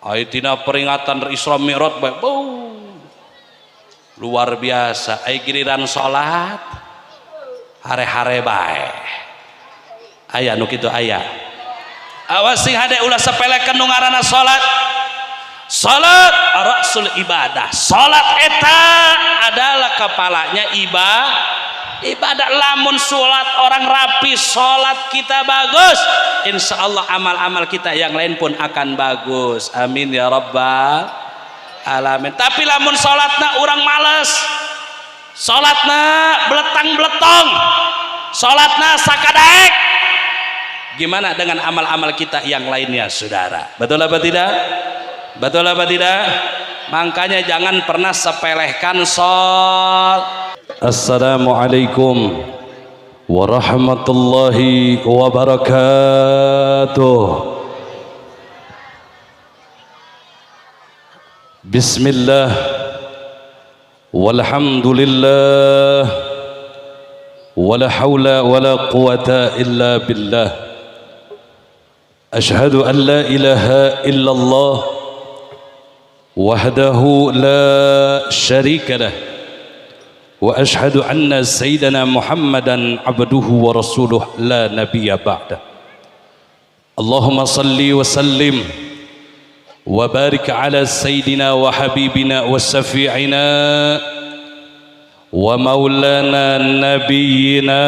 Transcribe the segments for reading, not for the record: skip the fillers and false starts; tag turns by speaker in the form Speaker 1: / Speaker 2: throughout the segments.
Speaker 1: Ai tina peringatan Isra Mi'raj bae, luar biasa. Ai giliran salat hare-hare bae. Aya nu kitu aya. Awas sing hade, ulah sepelekeun nu ngaranna salat. Salat rasul ibadah. Salat eta adalah kepalanya ibadah. Lamun salat orang rapi, salat kita bagus, insya Allah amal-amal kita yang lain pun akan bagus. Amin ya rabbal alamin. Tapi lamun salatna orang males, salatna beletang-beletong, salatna sakadaek, gimana dengan amal-amal kita yang lainnya, saudara? Betul apa tidak? Betul apa tidak? Makanya jangan pernah sepelehkan sholat. Assalamualaikum warahmatullahi wabarakatuh. Bismillah, walhamdulillah, wala hawla wala quwata illa billah. Ashhadu an la ilaha illallah wahdahu la syarika lah, wa ashhadu anna sayyidana Muhammadan abduhu wa rasuluh la nabiyya ba'da. Allahumma salli wa sallim wa barik ala sayyidina wa habibina wa syafi'ina wa maulana nabiyyina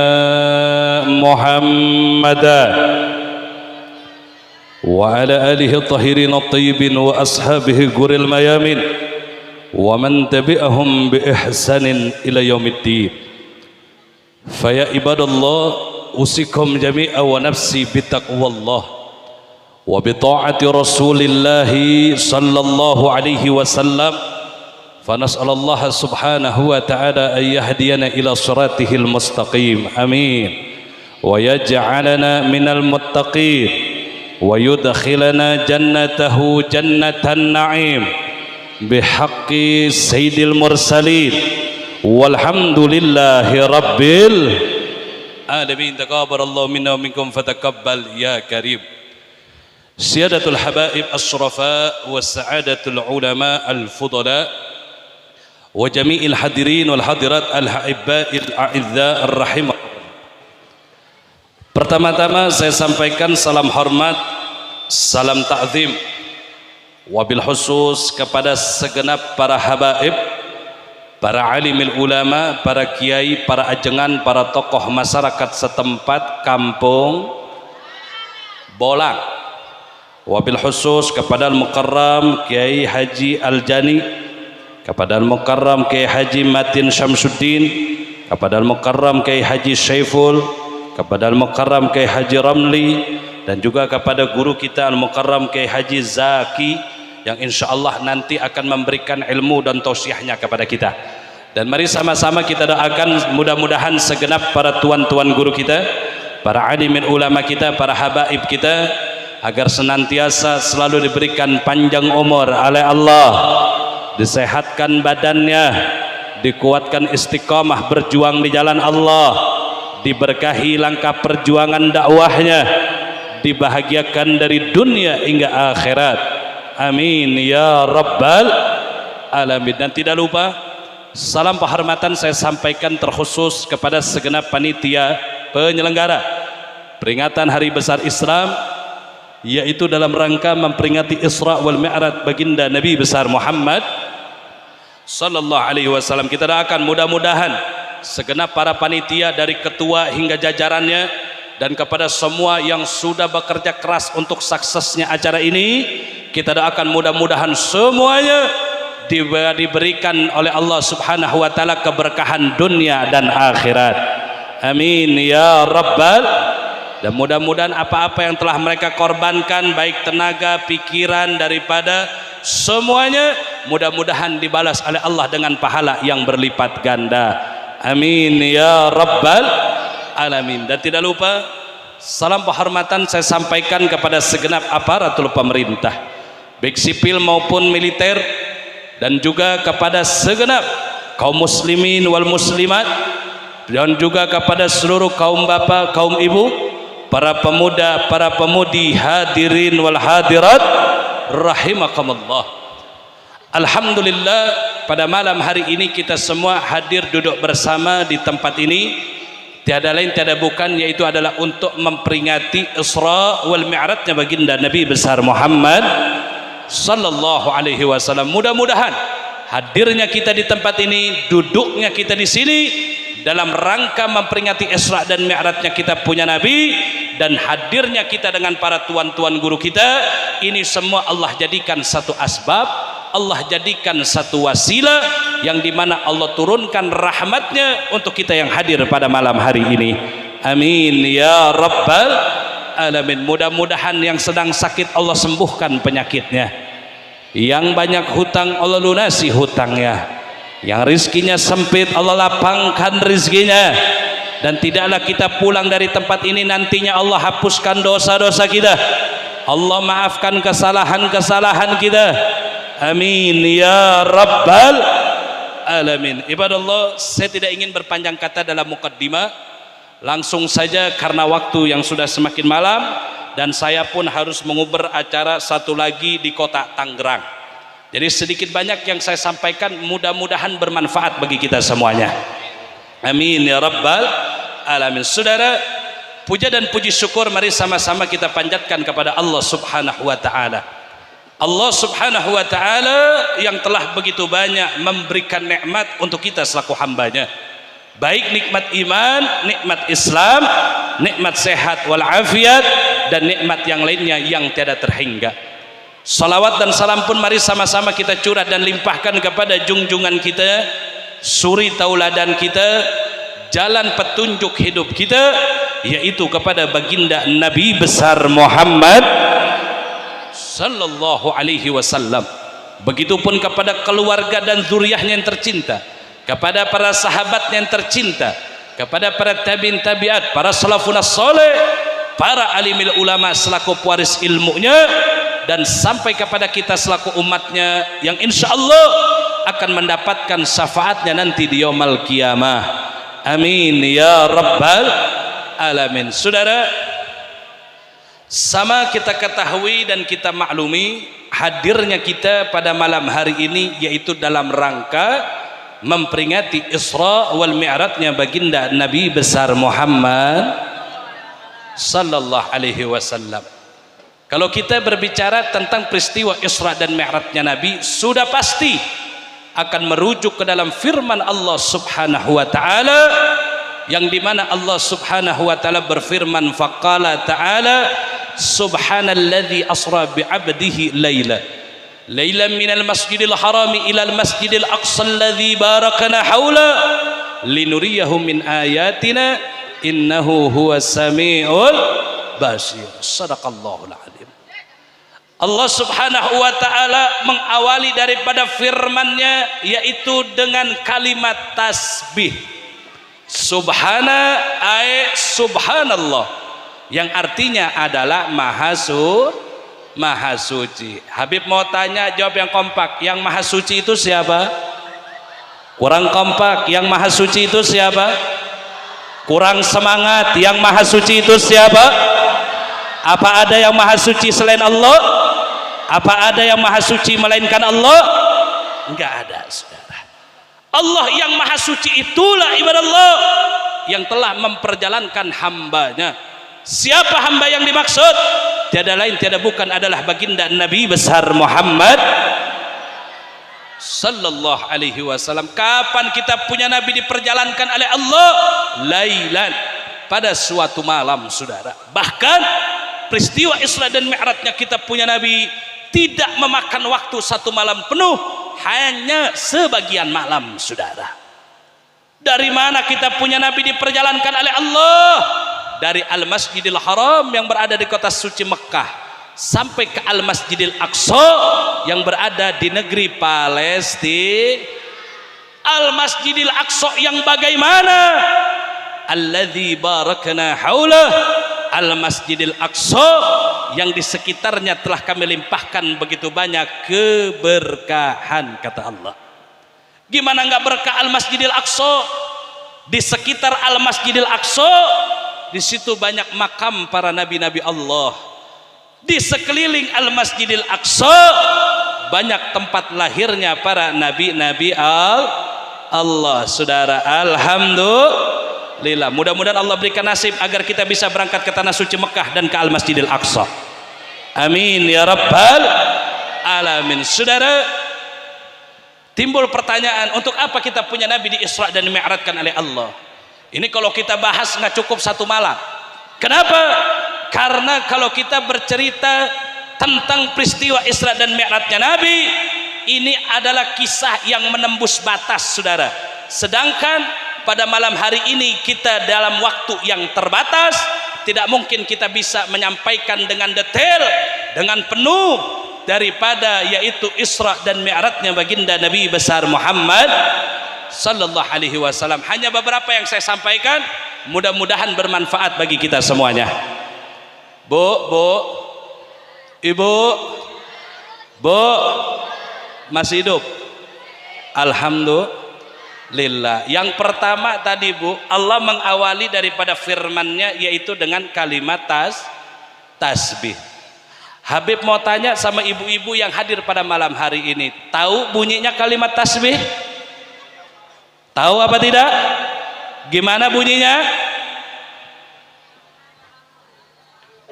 Speaker 1: Muhammadan wa ala alihi at-tahirin at-tayyibin wa ashabihi guril mayamin wa man tabi'ahum bi ihsanin ila yaumiddin. Fa ya ibadallah, usikum jami'a wa nafsi bi taqwallah wa bi ta'ati rasulillah sallallahu alaihi wasallam. Fa nas'alallah subhanahu wa ta'ala an yahdiyana ila siratihil mustaqim, amin, wa yaj'alana minal muttaqin wa yudkhilana jannatahu jannatan na'im bihaqqi sayyidil mursalin, walhamdulillahi rabbil alamin. Taqabbalallahu minna wa minkum fataqabbal ya karim. Siyadatul habaib asy-syurafa wa sa'adatul ulama al-fudala wa jami'il hadirin wal hadirat al-ahibba'il a'izza ar-rahimah. Pertama-tama saya sampaikan salam hormat, salam ta'zim, wabil khusus kepada segenap para habaib, para alimil ulama, para kiai, para ajengan, para tokoh masyarakat setempat Kampung Bolang. Wabil khusus kepada Al-Mukarram Kiai Haji Aljani, kepada Al-Mukarram Kiai Haji Matin Syamsuddin, kepada Al-Mukarram Kiai Haji Syaiful, kepada Al-Mukarram Kiai Haji Ramli, dan juga kepada guru kita Al-Mukarram Kiai Haji Zaki yang insya Allah nanti akan memberikan ilmu dan tausiahnya kepada kita. Dan mari sama-sama kita doakan mudah-mudahan segenap para tuan-tuan guru kita, para alimin ulama kita, para habaib kita, agar senantiasa selalu diberikan panjang umur oleh Allah, disehatkan badannya, dikuatkan istiqamah berjuang di jalan Allah, diberkahi langkah perjuangan dakwahnya, dibahagiakan dari dunia hingga akhirat. Amin ya rabbal alamin. Dan tidak lupa salam penghormatan saya sampaikan terkhusus kepada segenap panitia penyelenggara peringatan Hari Besar Islam, yaitu dalam rangka memperingati Isra wal Mi'raj baginda Nabi besar Muhammad sallallahu alaihi wasallam. Kita doakan mudah-mudahan segenap para panitia dari ketua hingga jajarannya dan kepada semua yang sudah bekerja keras untuk suksesnya acara ini, kita doakan mudah-mudahan semuanya diberikan oleh Allah Subhanahu wa taala keberkahan dunia dan akhirat. Amin ya rabbal. Dan mudah-mudahan apa-apa yang telah mereka korbankan, baik tenaga, pikiran, daripada semuanya, mudah-mudahan dibalas oleh Allah dengan pahala yang berlipat ganda. Amin ya rabbal alamin. Dan tidak lupa salam penghormatan saya sampaikan kepada segenap aparatur pemerintah, baik sipil maupun militer, dan juga kepada segenap kaum muslimin wal muslimat, dan juga kepada seluruh kaum bapa, kaum ibu, para pemuda, para pemudi, hadirin wal hadirat rahimakumullah. Alhamdulillah, pada malam hari ini kita semua hadir duduk bersama di tempat ini, tiada lain tiada bukan, yaitu adalah untuk memperingati Isra wal Mi'rajnya baginda Nabi besar Muhammad sallallahu alaihi wasallam. Mudah-mudahan hadirnya kita di tempat ini, duduknya kita di sini dalam rangka memperingati Isra dan Mi'rajnya kita punya Nabi, dan hadirnya kita dengan para tuan-tuan guru kita, ini semua Allah jadikan satu asbab, Allah jadikan satu wasilah yang dimana Allah turunkan rahmatnya untuk kita yang hadir pada malam hari ini. Amin ya rabbal alamin. Mudah-mudahan yang sedang sakit Allah sembuhkan penyakitnya, yang banyak hutang Allah lunasi hutangnya, yang rizkinya sempit Allah lapangkan rizkinya, dan tidaklah kita pulang dari tempat ini nantinya Allah hapuskan dosa-dosa kita, Allah maafkan kesalahan-kesalahan kita. Amin ya rabbal alamin. Ibadallah, saya tidak ingin berpanjang kata dalam mukaddimah, langsung saja karena waktu yang sudah semakin malam dan saya pun harus menguber acara satu lagi di kota Tangerang. Jadi sedikit banyak yang saya sampaikan mudah-mudahan bermanfaat bagi kita semuanya. Amin ya rabbal alamin. Saudara, puja dan puji syukur mari sama-sama kita panjatkan kepada Allah Subhanahu wa taala. Allah Subhanahu wa taala yang telah begitu banyak memberikan nikmat untuk kita selaku hambanya. Baik nikmat iman, nikmat Islam, nikmat sehat walafiat, dan nikmat yang lainnya yang tiada terhingga. Salawat dan salam pun mari sama-sama kita curah dan limpahkan kepada junjungan kita, suri tauladan kita, jalan petunjuk hidup kita, yaitu kepada baginda Nabi besar Muhammad sallallahu alaihi wasallam. Begitupun kepada keluarga dan zuriyahnya yang tercinta, kepada para sahabatnya yang tercinta, kepada para tabi'in tabi'at, para salafun saleh, para alimil ulama selaku pewaris ilmunya, dan sampai kepada kita selaku umatnya yang insya Allah akan mendapatkan syafaatnya nanti di yaumul kiamah. Amin ya rabbal alamin. Saudara, sama kita ketahui dan kita maklumi hadirnya kita pada malam hari ini yaitu dalam rangka memperingati Isra wal Mi'rajnya baginda Nabi besar Muhammad sallallahu alaihi wasallam. Kalau kita berbicara tentang peristiwa Isra dan Mi'rajnya Nabi, sudah pasti akan merujuk ke dalam firman Allah Subhanahu wa taala, yang dimana Allah Subhanahu wa taala berfirman, faqala ta'ala subhanalladzi asra bi'abdihi laila laila minal masjidil harami ilal masjidil aqsa alladzi barakana haula linuriyahu min ayatina innahu huwas samiul basir. Sadaqallahul azim. Allah Subhanahu wa taala mengawali daripada firman-Nya yaitu dengan kalimat tasbih. Subhana ay subhanallah, yang artinya adalah maha suci. Habib mau tanya, jawab yang kompak. Yang maha suci itu siapa? Kurang kompak. Yang maha suci itu siapa? Kurang semangat. Yang maha suci itu siapa? Apa ada yang maha suci selain Allah? Apa ada yang maha suci melainkan Allah? Enggak ada, saudara. Allah yang maha suci itulah ibadah Allah yang telah memperjalankan hambanya. Siapa hamba yang dimaksud? Tiada lain tiada bukan adalah baginda Nabi besar Muhammad sallallahu alaihi wasallam. Kapan kita punya Nabi diperjalankan oleh Allah? Lailan, pada suatu malam, saudara. Bahkan peristiwa Isra dan Mi'rajnya kita punya Nabi tidak memakan waktu satu malam penuh, hanya sebagian malam, saudara. Dari mana kita punya Nabi diperjalankan oleh Allah? Dari Al-Masjidil Haram yang berada di kota suci Mekah sampai ke Al-Masjidil Aqsa yang berada di negeri Palestina. Al-Masjidil Aqsa yang bagaimana? Alladzi barakna haulah. Al-Masjidil Aqsa yang di sekitarnya telah kami limpahkan begitu banyak keberkahan, kata Allah. Gimana enggak berkah Al-Masjidil Aqsa? Di sekitar Al-Masjidil Aqsa di situ banyak makam para nabi-nabi Allah. Di sekeliling Al-Masjidil Aqsa banyak tempat lahirnya para nabi-nabi Allah, saudara. Alhamdulillah. Mudah-mudahan Allah berikan nasib agar kita bisa berangkat ke tanah suci Mekah dan ke Al-Masjidil Aqsa. Amin ya rabbal alamin. Saudara, timbul pertanyaan, untuk apa kita punya nabi di Isra dan Mi'rajkan oleh Allah? Ini kalau kita bahas nggak cukup satu malam. Kenapa? Karena kalau kita bercerita tentang peristiwa Isra dan Mi'rajnya Nabi, ini adalah kisah yang menembus batas, saudara. Sedangkan pada malam hari ini kita dalam waktu yang terbatas, tidak mungkin kita bisa menyampaikan dengan detail, dengan penuh daripada yaitu Isra dan Mi'rajnya baginda Nabi besar Muhammad sallallahu alaihi wasallam. Hanya beberapa yang saya sampaikan, mudah-mudahan bermanfaat bagi kita semuanya. Bu, bu, ibu, bu, masih hidup? Alhamdulillah. Yang pertama tadi, Bu, Allah mengawali daripada firman-Nya yaitu dengan kalimat tasbih. Habib mau tanya sama ibu-ibu yang hadir pada malam hari ini, tahu bunyinya kalimat tasbih? Tahu apa tidak? Gimana bunyinya?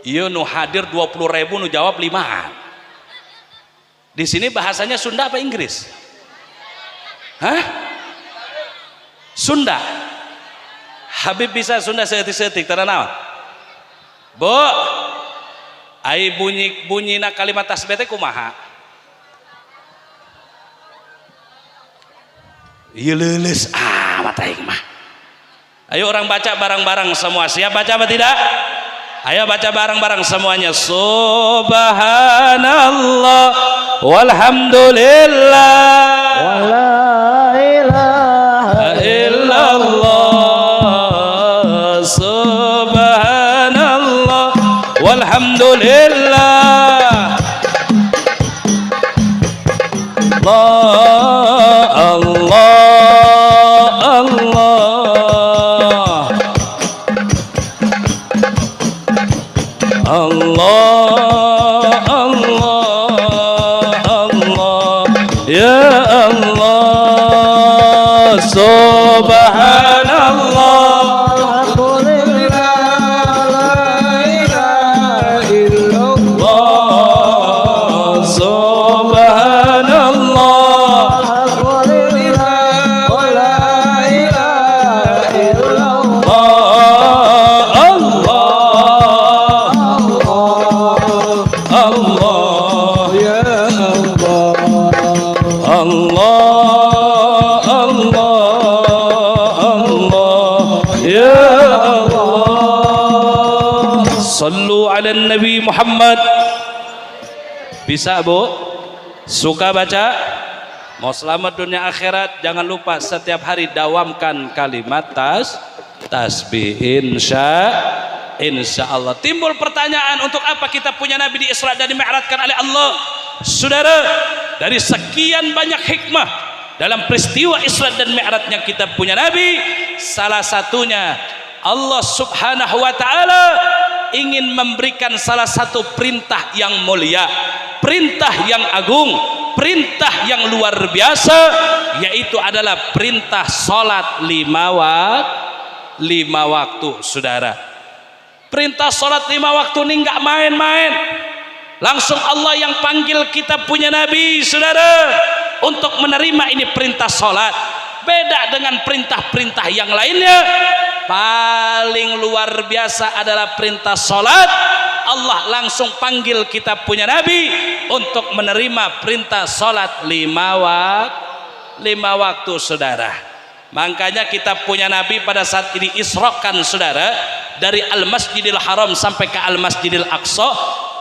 Speaker 1: Iya, nu hadir 20.000 nu jawab 5. Di sini bahasanya Sunda apa Inggris? Hah? Sunda. Habib bisa Sunda seetik-seetik, tara naon? Bu, ai bunyi bunyina kalimat tasbih teh kumaha? Ieu leuleus amat aing mah. Ayo orang baca bareng-bareng semua. Siap baca apa tidak? Ayo baca bareng-bareng semuanya. Subhanallah walhamdulillah
Speaker 2: wala ilaha
Speaker 1: illallah. Subhanallah walhamdulillah. Allah Allah Allah Allah Allah Allah ya Allah. Subhanallah
Speaker 2: alhamdulillah la ilaha illallah.
Speaker 1: Subhanallah
Speaker 2: alhamdulillah wala ilaha illallah.
Speaker 1: Allah Allah
Speaker 2: ya Allah
Speaker 1: Allah Allah Allah ya Allah. Sallu ala Nabi Muhammad. Bisa, Bu? Suka baca? Mau selamat dunia akhirat, jangan lupa setiap hari dawamkan kalimat tasbih. Insya Allah. Timbul pertanyaan, untuk apa kita punya Nabi di Isra dan Mi'rajkan oleh Allah? Saudara, dari sekian banyak hikmah dalam peristiwa Isra dan Mi'rajnya kita punya Nabi, salah satunya Allah Subhanahu wa taala ingin memberikan salah satu perintah yang mulia, perintah yang agung, perintah yang luar biasa, yaitu adalah perintah salat lima waktu, saudara. Perintah salat 5 waktu ini nggak main-main. Langsung Allah yang panggil kita punya Nabi, saudara, untuk menerima ini perintah salat. Beda dengan perintah-perintah yang lainnya. Paling luar biasa adalah perintah salat. Allah langsung panggil kita punya Nabi untuk menerima perintah salat lima waktu, saudara. Makanya kita punya Nabi pada saat ini isrokan, saudara, dari Al-Masjidil Haram sampai ke Al-Masjidil Aqsa,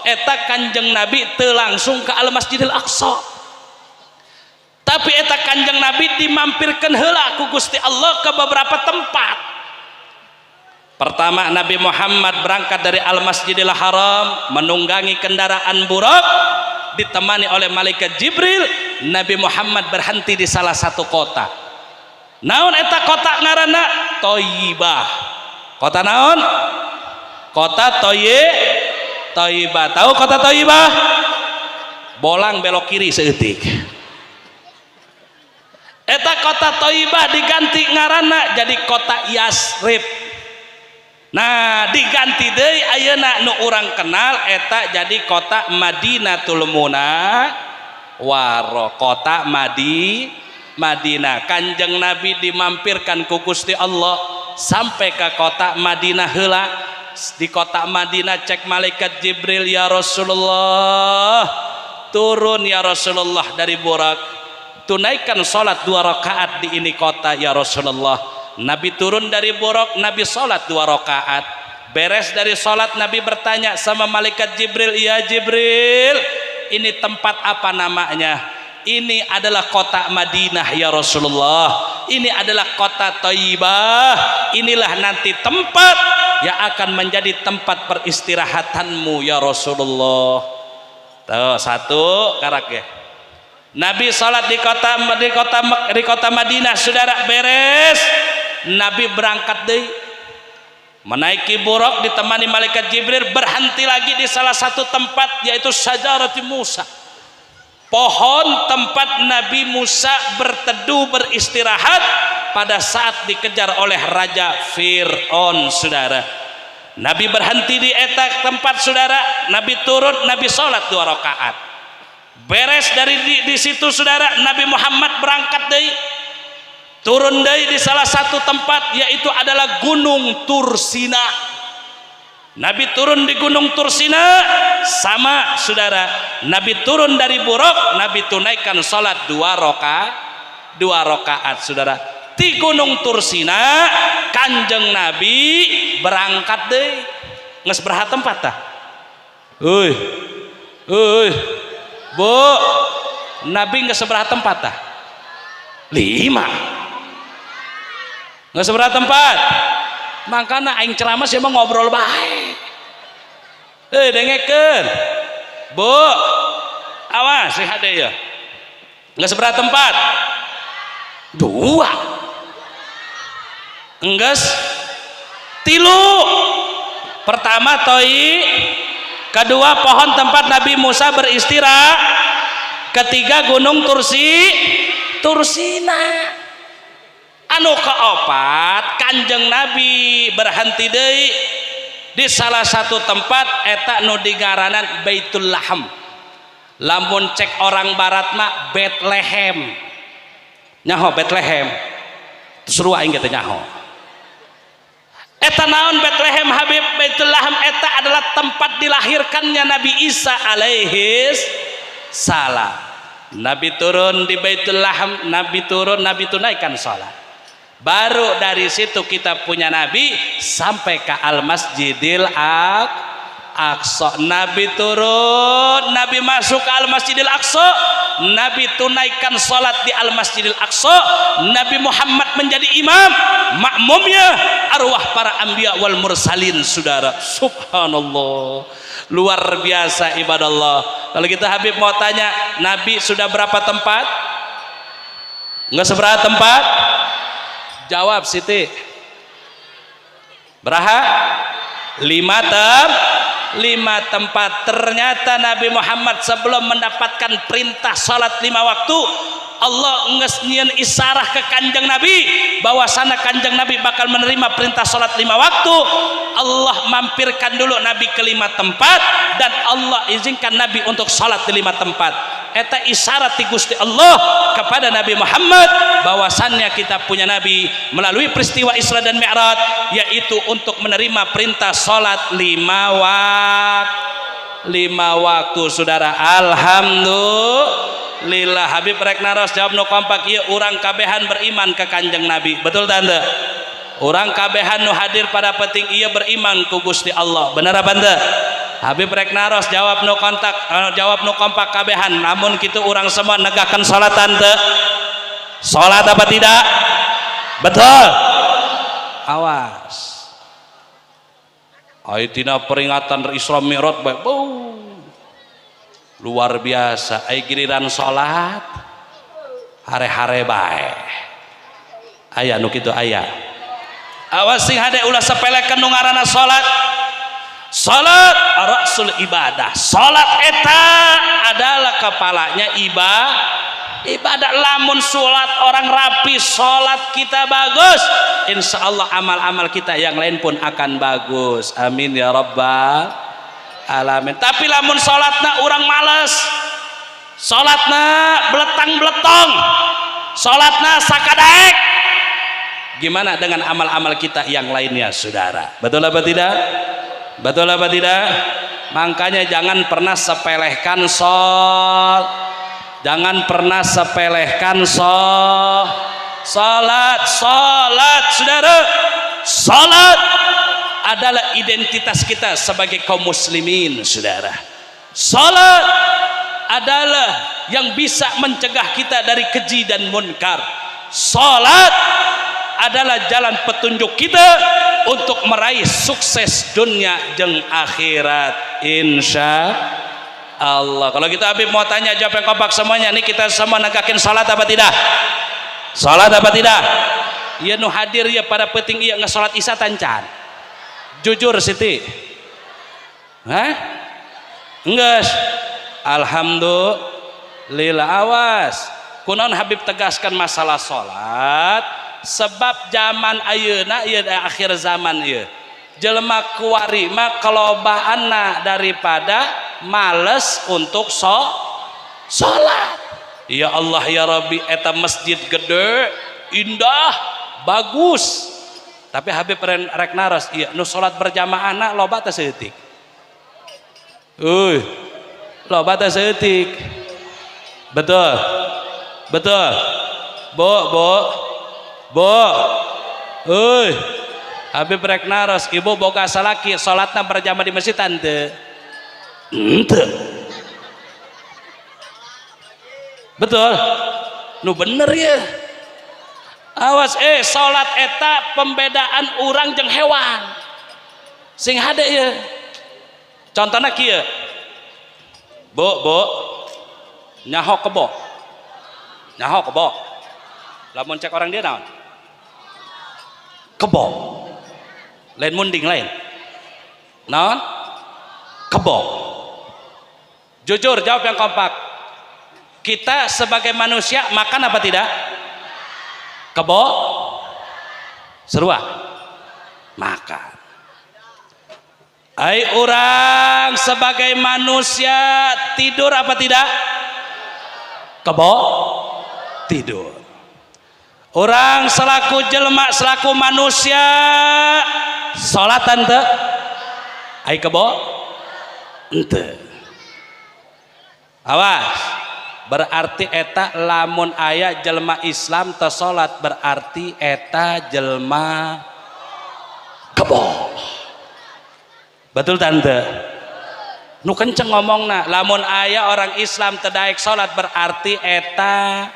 Speaker 1: eta kanjeng Nabi teu langsung ke Al-Masjidil Aqsa, tapi eta kanjeng Nabi dimampirkan heula ku Gusti Allah ke beberapa tempat. Pertama, Nabi Muhammad berangkat dari Al-Masjidil Haram menunggangi kendaraan buraq ditemani oleh malaikat Jibril. Nabi Muhammad berhenti di salah satu kota. Naon eta kota ngaranna? Thayyibah. Kota naon? Kota Thaibah. Tahu kota Thaibah? Bolang belok kiri seeutik. Eta kota Thaibah diganti ngaranna jadi kota Yasrib. Nah, diganti deui ayeuna nu urang kenal eta jadi kota Madinatul Munawwarah, kota Madinah. Kanjeng Nabi dimampirkan ku Gusti Allah sampai ke kota Madinah heula. Di kota Madinah cek malaikat Jibril, "Ya Rasulullah, turun ya Rasulullah dari Burak, tunaikan salat dua rakaat di ini kota ya Rasulullah." Nabi turun dari Burak, Nabi salat dua rakaat. Beres dari salat, Nabi bertanya sama malaikat Jibril, "Ya Jibril, ini tempat apa namanya?" "Ini adalah kota Madinah ya Rasulullah, ini adalah kota Thaibah, inilah nanti tempat yang akan menjadi tempat peristirahatanmu ya Rasulullah." Tuh, satu karak ya. Nabi salat di kota Madinah, saudara. Beres, Nabi berangkat deh menaiki buruk ditemani malaikat Jibril, berhenti lagi di salah satu tempat, yaitu Syajarati Musa, pohon tempat Nabi Musa berteduh, beristirahat pada saat dikejar oleh Raja Fir'aun, saudara. Nabi berhenti di eta tempat, saudara. Nabi turun, Nabi sholat dua rakaat. Beres dari di situ, saudara, Nabi Muhammad berangkat dari turun dari di salah satu tempat, yaitu adalah Gunung Tursina. Nabi turun di Gunung Tursina sama, saudara. Nabi turun dari buruk, Nabi tunaikan sholat dua rakaat, saudara. Di Gunung Tursina Kanjeng Nabi berangkat deh. Nges berapa tempat tah? Uy, uy, Bu, Nabi nggak seberapa tempat tah? Lima. Nggak seberapa tempat. Makanya aing ceramah sih emang ngobrol baik. Eh, dengekeun, Bu, awas sih hade ya. Nggak seberapa tempat? Dua. Enggeus tilu. Pertama toi, kedua pohon tempat Nabi Musa beristirahat, ketiga Gunung Tursina. Anu keopat, Kanjeng Nabi berhenti deui di salah satu tempat, eta nu dingaranan Baitul Laham. Lamun cek orang barat mah Bethlehem. Nyaho Bethlehem? Terus aing teh nyaho eta naon Bethlehem, Habib? Baitul Laham eta adalah tempat dilahirkannya Nabi Isa alaihis salam. Nabi turun di Baitul Laham, Nabi turun, Nabi tunaikan salat. Baru dari situ kita punya Nabi sampai ke Al Masjidil Aqsa. Nabi turun, Nabi masuk ke Al Masjidil Aqsa, Nabi tunaikan salat di Al Masjidil Aqsa. Nabi Muhammad menjadi imam, makmumnya arwah para anbiya wal mursalin, saudara. Subhanallah, luar biasa ibadallah. Kalau kita, Habib mau tanya, Nabi sudah berapa tempat? Enggak seberapa tempat? Jawab, Siti. Beraha? Lima tempat. Ternyata Nabi Muhammad sebelum mendapatkan perintah salat lima waktu, Allah nges nyieun isarah ke Kanjeng Nabi bahwasana Kanjeng Nabi bakal menerima perintah salat lima waktu. Allah mampirkan dulu Nabi ke lima tempat dan Allah izinkan Nabi untuk salat di lima tempat. Eta isyarat ti Gusti Allah kepada Nabi Muhammad bahwasannya kita punya Nabi melalui peristiwa Isra dan Mi'raj, yaitu untuk menerima perintah salat lima waktu, saudara. Alhamdulillah. Habib rek naros, jawab nu kompak ieu. Urang kabehan beriman ke Kanjeng Nabi, betul tante? Urang kabehan nu hadir pada peting ieu beriman ku Gusti Allah, bener apa ente? Habib rek naros, jawab nu kontak, jawab nu kompak kabehan. Namun kitu urang semua negakkan salat tante? Salat apa tidak? Betul. Awas. Ayo tina peringatan Isra Mi'raj bae. Luar biasa. Ayo giliran salat hare-hare bae. Aya nu kitu aya. Awas sing hade, ulah sepelekeun nu ngaranna salat. Salat rasul ibadah. Salat eta adalah kepalanya ibadah. Lamun salat orang rapi, salat kita bagus, insya Allah amal-amal kita yang lain pun akan bagus. Amin ya rabbal alamin. Tapi lamun salatna orang males, salatna beletang-beletong, salatna sakadaek, gimana dengan amal-amal kita yang lainnya, saudara? Betul apa tidak? Betul apa tidak? Makanya jangan pernah sepelehkan sholat, jangan pernah sepelehkan sholat. Sholat, saudara, sholat adalah identitas kita sebagai kaum muslimin, saudara. Sholat adalah yang bisa mencegah kita dari keji dan munkar. Sholat adalah jalan petunjuk kita untuk meraih sukses dunia jeng akhirat, insya Allah. Kalau kita Habib mau tanya, jawab yang kompak semuanya. Nih kita semua negakin salat apa tidak? Salat apa tidak? Iya nu hadir ya pada peting iya nggak salat isya tancan? Jujur Siti. Hah? Enggak. Alhamdulillah. Awas, kunaon Habib tegaskan masalah salat? Sebab zaman ayeuna ieu akhir zaman ieu, jelema kuari mah kalobaanna daripada males untuk salat. Ya Allah ya Rabbi, eta masjid gede, indah, bagus, tapi Habib rek naros ieu, nu salat berjamaah loba teh saeutik? Euy, loba teh saeutik? Betul, betul, Bu? Bu, Bu, euy, Habib rek naros, ibu boga salaki salatna berjamaah di masjid tante? Henteu. Betul, nu bener ya. Awas, salat eta pembedaan orang jeung hewan sing hade ya. Contohnya kieu, Bu. Bu, nyaho kebo? Nyaho kebo? Lamun cek orang dia naon? Kebo. Lain munding, lain naon? Kebo. Jujur, jawab yang kompak. Kita sebagai manusia makan apa tidak kebo? Serua makan. Ai orang sebagai manusia tidur apa tidak? Kebo tidur. Orang selaku jelma, selaku manusia salat tante? Ai kebo ente? Awas, berarti eta lamun aya jelma Islam teu salat berarti eta jelma kebo. Betul tante? Nu kenceng ngomongna. Lamun aya orang Islam teu daek salat berarti eta,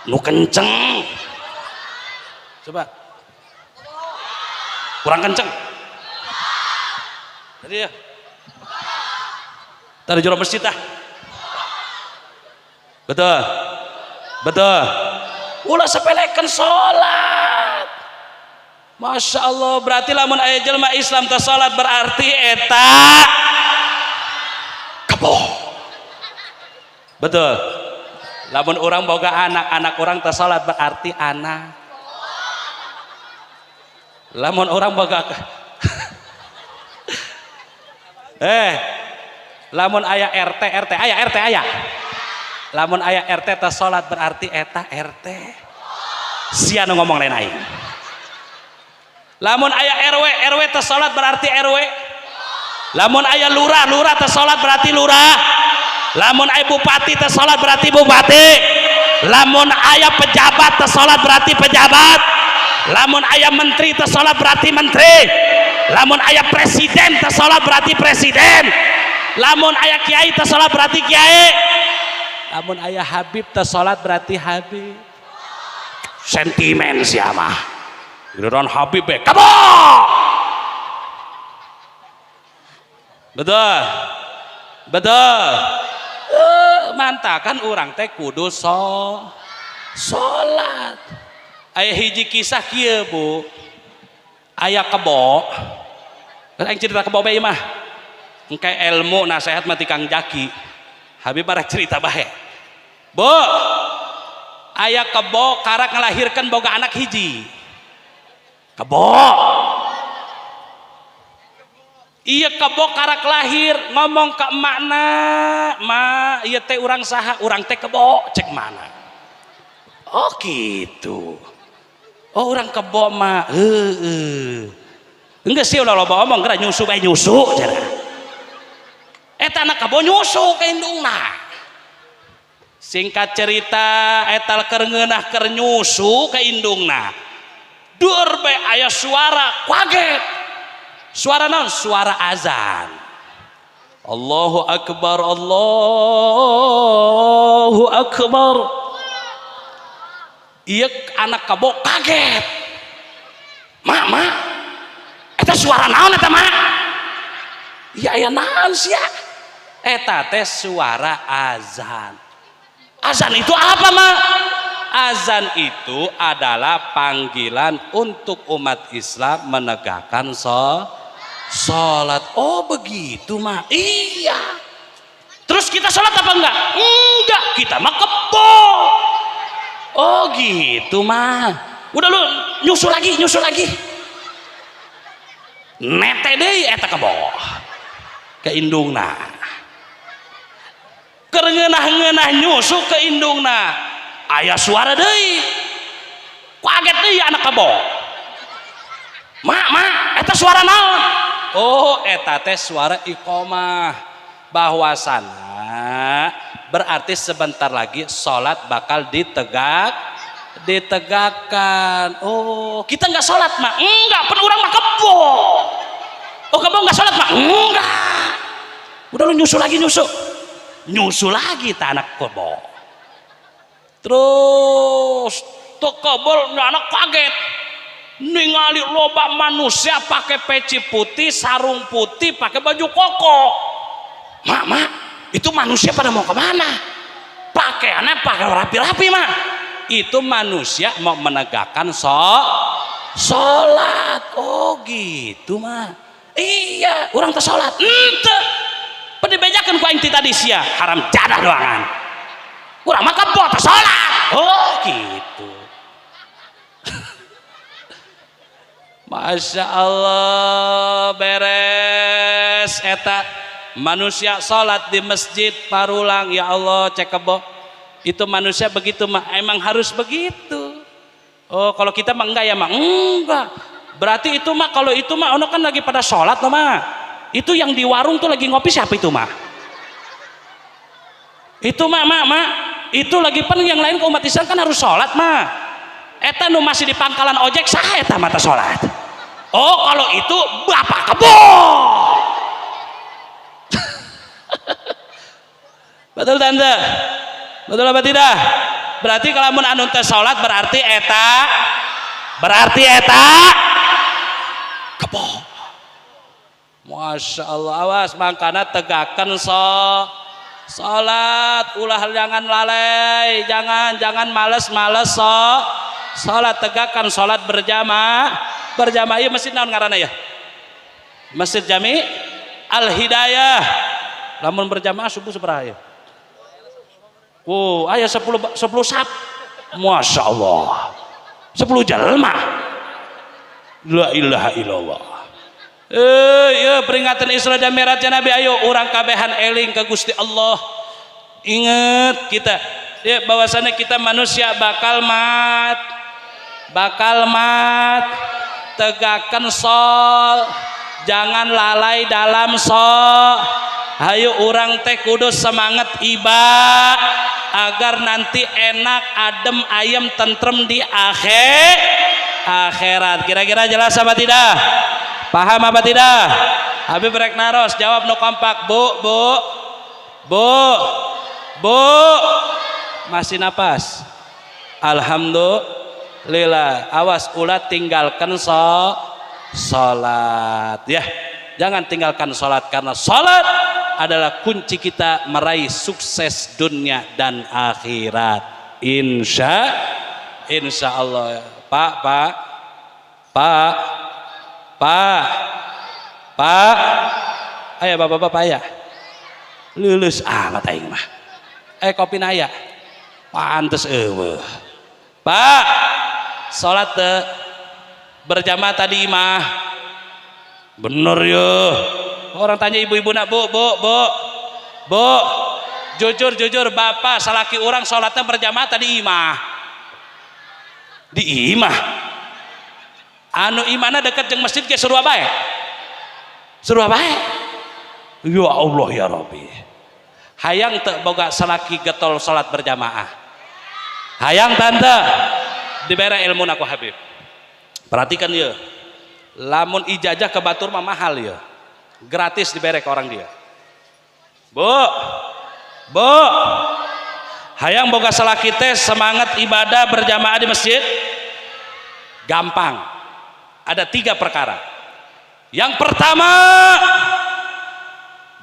Speaker 1: nu kenceng coba, kurang kenceng tadi ya, tadi jero masjid ah. Betul, betul. Ulah sepelekan sholat. Masya Allah, berarti lamun aya jelma Islam teu salat berarti eta kebo. Betul. Lamun orang boga anak, anak orang teu salat berarti anak. Lamun orang boga lamun aya RT, RT aya, RT aya. Lamun aya RT teu salat berarti eta RT. Sia nu ngomong, lain aing. Lamun aya RW, RW teu salat berarti RW. Lamun aya lurah, lurah teu salat berarti lurah. Lamun aya bupati teu salat berarti bupati. Lamun aya pejabat teu salat berarti pejabat. Lamun aya menteri teu salat berarti menteri. Lamun aya presiden teu salat berarti presiden. Lamun aya kiai teu salat berarti kiai. Lamun aya habib teu salat berarti habib. Sentimen siapa? Giliran Habib be kebo. Betul, betul. Mantakan orang teh kudu salat. Aya hiji kisah kieu, Bu. Aya kebo Aing cerita kebo bae mah. Engke ilmu nasihat mati Kang Jaki. Habib marah cerita bae. Bu, aya kebo karak ngelahirkan boga anak hiji. Kebo. Iya kebo karak lahir ngomong ke emakna, ma ieu teh urang saha, urang teh kebo, cek mana. Oh gitu. Oh urang kebo mah, heeh. Enggak sih ulah loba omong geura nyusu bae nyusu cenah. Eta anak kebo nyusu ka indungna. Singkat cerita eta keur ngeunah keur nyusu ka indungna. Dur bae aya suara kaget. Suara naon? Suara azan. Allahu akbar, Allahu akbar. Ieu anak kebo kaget. Mak, mak. Eta suara naon eta, mak? Iya aya naon sia? Eta teh suara azan. Azan itu apa, mak? Azan itu adalah panggilan untuk umat Islam menegakkan sholat. Oh begitu, mak. Iya. Terus kita sholat apa enggak? Enggak, kita mah kebo. Oh gitu, mah. Udah lu nyusu lagi, nyusu lagi. Nete deui eta kebo. Ke indungna. Keur ngeunah-ngeunah nyusu ke indungna. Aya suara deui. Kaget deui anak kebo. Mak, mak, eta suara naon? Oh, eta teh suara iqamah. Bahwasana berarti sebentar lagi sholat bakal ditegakkan. Oh, kita nggak sholat, mak? Enggak, pen urang mah kebo. Oh, kebo nggak sholat, mak? Enggak. Udah lu nyusu lagi, nyusu. Nyusu lagi ta anak kebo. Terus tuh kebo anak kaget. Ningali loba manusia pakai peci putih, sarung putih, pakai baju koko. Mak, mak, itu manusia pada mau kemana? Pakaiannya pakai rapi-rapi, mak. Itu manusia mau menegakkan sholat. Oh gitu, mak. Iya, urang teh sholat. Ente. Pedibejakeun ku aing ti tadi sia, haram jadah doangan. Urang mah kebo teh sholat. Oh gitu. Masya Allah, beres eta manusia sholat di masjid parulang. Ya Allah, cek kebo itu manusia begitu mah, emang harus begitu. Oh kalau kita mah enggak ya mah, enggak. Berarti itu mah kalau itu mah ono kan lagi pada sholat loh mah. Itu yang di warung tuh lagi ngopi siapa itu mah? Itu mah mak mak itu lagi pen yang lain ke umat Islam kan harus sholat mah. Eta nu masih di pangkalan ojek sah eta mata sholat. Oh kalau itu bapak kebo. Betul tante? Betul apa tidak? Berarti kalau mun anu teh sholat berarti eta kebo. Masya Allah, awas makana tegakkan sholat, ulah jangan lalai, jangan males-males sholat, tegakkan sholat berjamaah. Berjamaah ieu masjid naon ngaranna ya? Masjid Jami Al Hidayah. Lamun berjamaah subuh sabaraha ya? Oh, aya 10 sap. Masya Allah. 10 jelema. La ilaha illallah. Ya peringatan Isra dan Mi'raj Nabi, ayo urang kabehan eling ke Gusti Allah. Ingat kita ya bahwasannya kita manusia bakal mat. Bakal mat. Tegakkan sol, jangan lalai dalam sol. Hayu urang teh kudu semangat iba agar nanti enak, adem, ayem, tentrem di akhirat. Kira-kira jelas apa tidak? Paham apa tidak? Habib rek naros jawab no kompak. Bu, bu, bu, bu, masih napas? Alhamdulillah. Awas ulah tinggalkan sholat ya. Jangan tinggalkan sholat karena sholat adalah kunci kita meraih sukses dunia dan akhirat. Insya Allah. Pak, pak, pak, pak, Pak, aya bapak-bapak aya? Lulus amat aing mah. Eh, kopi aya? Pantes euweuh. Pak, salat teu berjamaah tadi mah? Bener ya. Orang tanya ibu-ibu nak, bu, bu, bu, bu, jujur, jujur, bapak salaki orang sholatnya berjamaah tadi imah? Di imah. Anu imahna deket jeung masjid ke sarua bae, sarua bae. Ya Allah ya Rabbi, hayang teu boga salaki getol salat berjamaah? Hayang tante? Dibere ilmu ku Habib. Perhatikan ya, lamun ijazah ke batur mah mahal ya, gratis dibere ke orang dia. Bu, bu, hayang boga salaki teh semangat ibadah berjamaah di masjid? Gampang, ada tiga perkara. Yang pertama,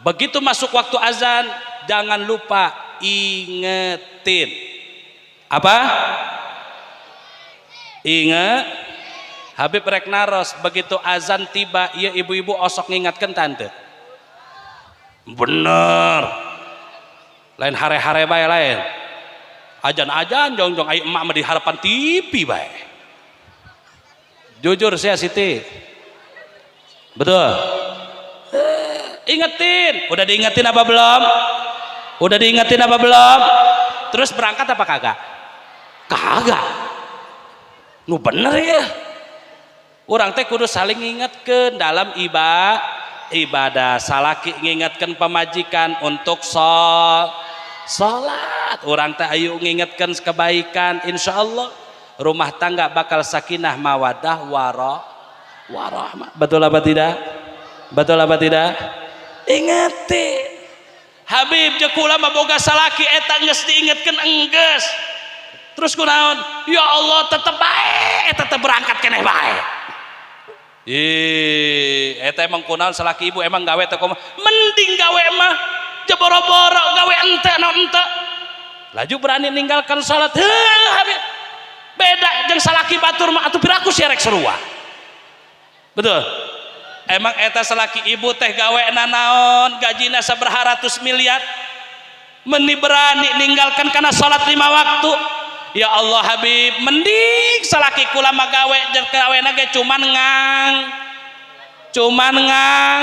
Speaker 1: begitu masuk waktu azan, jangan lupa ingetin. Apa inget? Habib rek naros, begitu azan tiba, iya ibu-ibu osok ngingatkan tante? Bener, lain hare-hare bae, lain ajan-ajan jongjong, ayo emak mah di harapan TV bae. Jujur saya, Siti, betul. Eh, ingetin. Udah diingetin apa belum? Udah diingetin apa belum? Terus berangkat apa kagak? Kagak. Nu bener ya, urang teh kudu saling ngingetkeun dalam ibadah. Salaki ngingetkeun pamajikan untuk salat, urang teh ayo ngingetkeun kebaikan. Insya Allah rumah tangga bakal sakinah, mawadah, warahmah. Betul apa tidak? Betul apa tidak? Ingetin. Habib, jeung kula mah boga salaki eta geus diingetkeun enggeus, terus kunaon? Ya Allah, tetep bae eta teh berangkat keneh bae. Ih, eta emang kunaon salaki ibu emang gawe teh kumaha? Mending gawe mah jeboro-boro gawe ente naon ente. Laju berani ninggalkan salat. Heuh, Habib. Beda jeung salaki batur mah atuh piraku sia rek sarua. Betul. Emang eta salaki ibu teh gawe nanaon, gajina sabaraha ratus miliar. Meni berani ninggalkan karena salat lima waktu. Ya Allah Habib, mending salaki kula mah gawe gawe ge cuman ngang,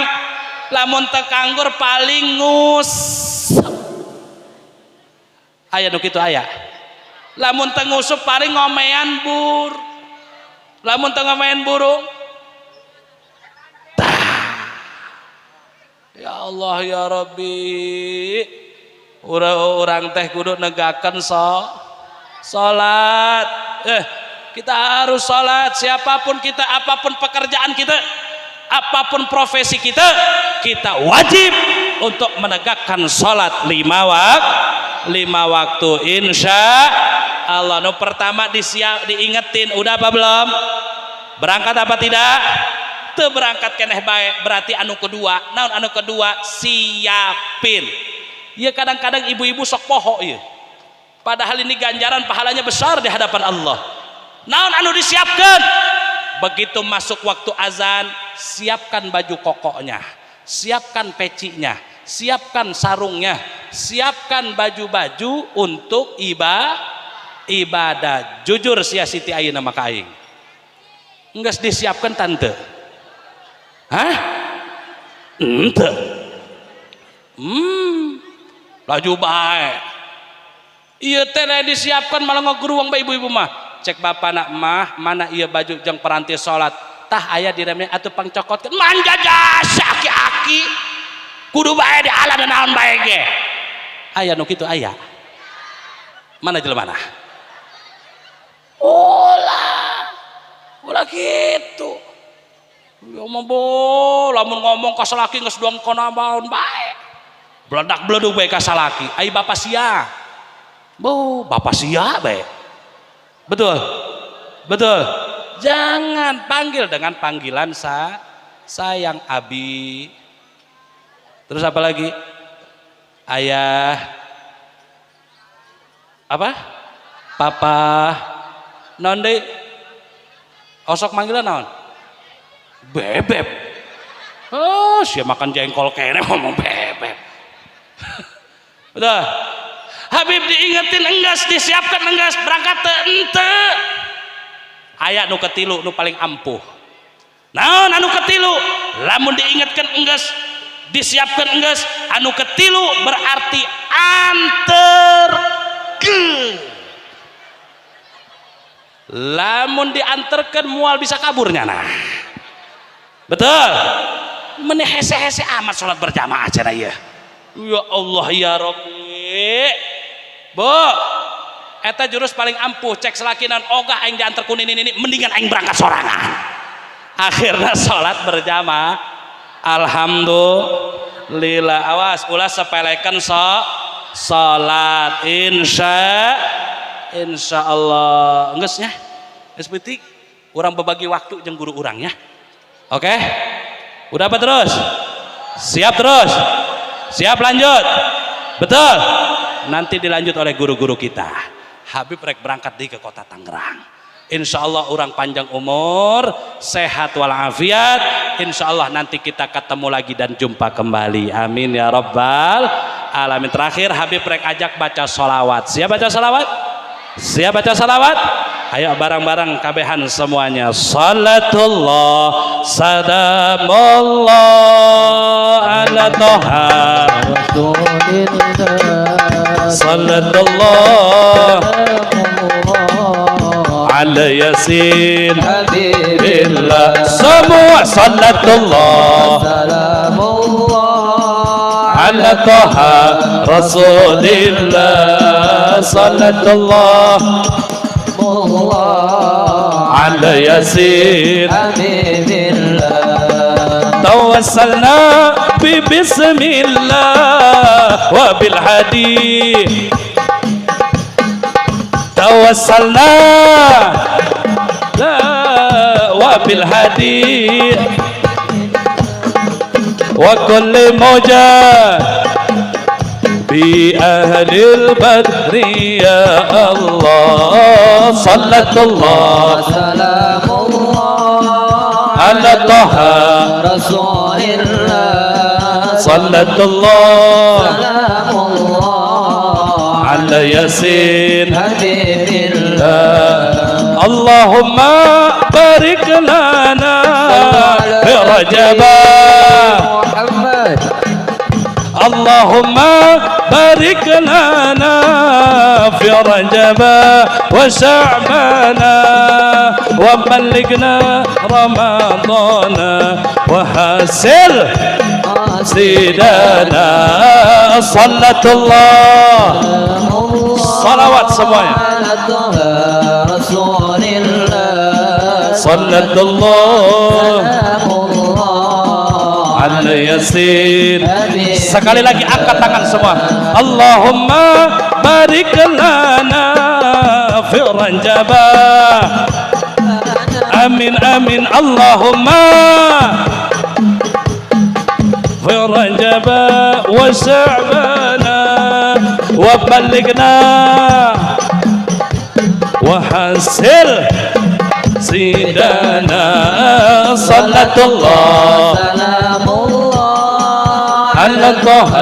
Speaker 1: lamun teu kanggur paling ngus. Aya nu kitu aya. Lamun teu ngusup paling ngomean bur, lamun teu ngomean burung. Tah. Ya Allah ya Rabbi, urang teh kudu negakan salat. Eh, kita harus salat, siapapun kita, apapun pekerjaan kita, apapun profesi kita, kita wajib untuk menegakkan salat lima waktu, insya Allah. Nu pertama disiap, diingetin, udah apa belum? Berangkat apa tidak? Teu berangkat keneh bae, berarti anu kedua. Naon anu kedua? Siapin. Ya, kadang-kadang ibu-ibu sok poho ya. Padahal ini ganjaran pahalanya besar di hadapan Allah. Naon anu disiapkan? Begitu masuk waktu azan, siapkan baju kokoknya, siapkan pecinya, siapkan sarungnya, siapkan baju-baju untuk ibadah. Jujur sia Siti, ayeuna maka aing. Enggeus disiapkan tante? Hah? Ente. Laju bae. Iya teh disiapkan malah ngegeruang bae ibu-ibu mah. Cek bapak nak mah, mana iya baju jang peranti salat? Tah, aya di remnya atuh pangcokotkeun. Manja jasa aki-aki. Kudu bae di ala dan naon bae ge. Aya nu kitu aya. Mana jelema? Ulah. Ulah kitu. Ya mah bo, lamun ngomong ka salaki geus doang kana baon bae. Beledak beledug bae ka salaki. Ai bapak sia. Bo, bapak sia bae. Betul. Betul. Jangan panggil dengan panggilan sayang, abi. Terus apa lagi? Ayah. Apa? Papa. Non deui? Osok manggilan naon? Bebeb. Oh, sia makan jengkol kene ngomong bebek. Udah. Habib diingetin enggas, disiapkan enggas, berangkat teu ente. Aya nu ketilu, nu paling ampuh. Naon anu ketilu? Lamun diingatkan enggas, disiapkan enggas, anu ketilu berarti anterkeun. Lamun diantarkan mual bisa kaburnya, nah. Betul. Meni hese-hese amat sholat berjamaah cenah ieu. Ya Allah ya Rabbi. Bu, eta jurus paling ampuh, cek selakinan ogah aing diantar ku nini, mendingan aing berangkat sorangan. Akhirnya sholat berjamaah. Alhamdulillah. Awas ulah sepelekan salat, insya Allah. Geus nya, geus peuting urang berbagi waktu jeung guru urang ya. Oke, udah apa terus? Siap terus? Siap lanjut? Betul? Nanti dilanjut oleh guru-guru kita. Habib rek berangkat di ke kota Tangerang. Insya Allah orang panjang umur, sehat walafiat. Insya Allah nanti kita ketemu lagi dan jumpa kembali. Amin ya rabbal alamin. Terakhir Habib rek ajak baca sholawat. Siap baca sholawat? Siap baca sholawat? Ayo bareng-bareng kabehan semuanya. Salatullah salamullah ala toha
Speaker 2: Rasulillah.
Speaker 1: Salatullah ala yasin
Speaker 2: Habibillah.
Speaker 1: Semua salatullah
Speaker 2: Salamullah
Speaker 1: ala toha rasulillah, salatullah
Speaker 2: Allah
Speaker 1: ala yasin
Speaker 2: Habibillah.
Speaker 1: توسلنا ببسم الله وبالهدي، توسلنا لا وبالهدي وكل موجة بأهل البدر يا الله، صلى الله
Speaker 2: سلام الله
Speaker 1: على طه
Speaker 2: رسول الله.
Speaker 1: صلى الله
Speaker 2: سلام الله
Speaker 1: على ياسين
Speaker 2: حبيب الله.
Speaker 1: اللهم بارك لنا في رجب.
Speaker 2: محمد.
Speaker 1: اللهم بارك لنا في رجب وشعبان وبلغنا رمضان وحسن سيدنا، صلاة الله صلوات semuanya.
Speaker 2: على طه رسول الله.
Speaker 1: صلاة الله
Speaker 2: سلام الله
Speaker 1: على yasin.
Speaker 2: حبيب.
Speaker 1: Sekali lagi angkat tangan semua. Allahumma barik lana fi rajab. Amin amin. Allahumma fi rajab wa sya'bana wa balighna wa hasil sidana, salatullah
Speaker 2: سلام الله
Speaker 1: على طه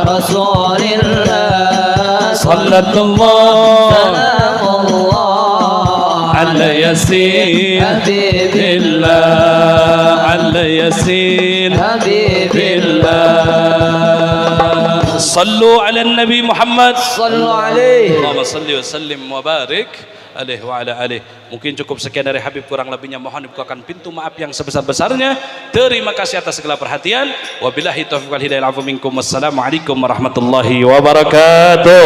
Speaker 2: رسول الله.
Speaker 1: صلاة الله
Speaker 2: سلام الله
Speaker 1: على ياسين
Speaker 2: حبيب
Speaker 1: الله، على ياسين
Speaker 2: حبيب
Speaker 1: الله. صلوا على النبي محمد.
Speaker 2: صلوا عليه.
Speaker 1: اللهم صل وسلم وبارك عليه وعلى آله. Mungkin cukup sekian dari Habib, kurang lebihnya mohon dibukakan pintu maaf yang sebesar-besarnya. Terima kasih atas segala perhatian. Wabillahi taufiq wal hidayah. Minkum. Wassalamualaikum warahmatullahi wabarakatuh.